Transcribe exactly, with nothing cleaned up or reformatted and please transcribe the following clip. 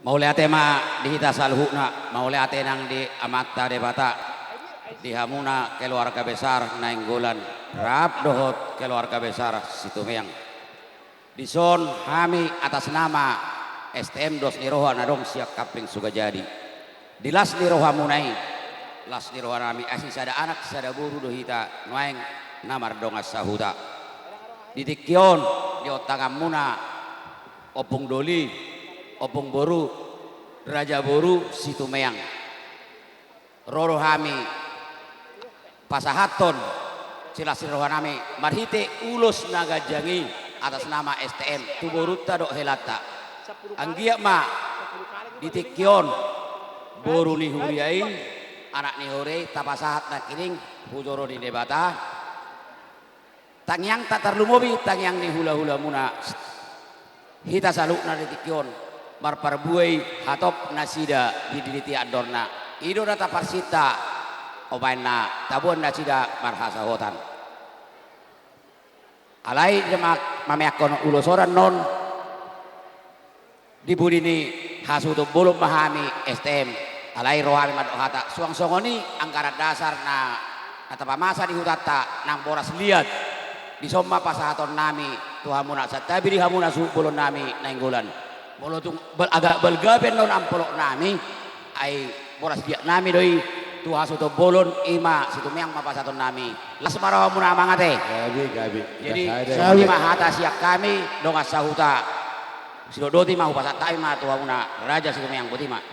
Mauliate ma di hita saluhutna, mauliate nang di Amanta Debata, di hamuna keluarga besar Nainggolan, rap dohot keluarga besar Situmeang. Dison hami atas nama S T M Dos ni Roha na adong sian Kampung Sukajadi. Di las ni rohamuna i, las ni rohanami, asi sada anak, sada boru do hita nuaeng na mardongan sahuta. Di tingki on, di ontanganmuna, Ompung Doli, Ompung Boru, Raja Boru Situmeang. Ro do hami pasahathon silas ni rohanami marhite ulos na ganjang i atas nama S T M tu borunta dohot helanta. Anggiat ma di tingki on boru ni huria i, anak ni huria i tapasahat nangkining tu joro ni Debata. Tangiangta tarlumobi tangiang ni hulahulamuna, hita saluhutna di tingki on marparbue hatop nasida di diri ti andorna. I do na taparsinta, umbahen na taboan nasida marhasahotan. Alai na ma-, mameakhon ulos on annon, di pudi ni hasuhuton bolon ma hami S T M, alai ro hami mandok hata suang songon i anggaran dasar na, na tapamasa di hutanta nang boras liat. Dison ma pasahatonnami tu hamuna, santabi di hamuna suhut bolonnami Nainggolan. Molo tung bal-, agak balga pe annon amplopnami, ai boras liatnami do i tu hasuhuton bolon, i ma Situmeang ma pasahatonnami. Las ma rohamuna, amang ate. Gabe, gabe. Jadi, songon i ma hata sian hami dongan sahuta. Sidok boti ma hupasahat hami ma tu hamuna Raja Situmeang, boti ma.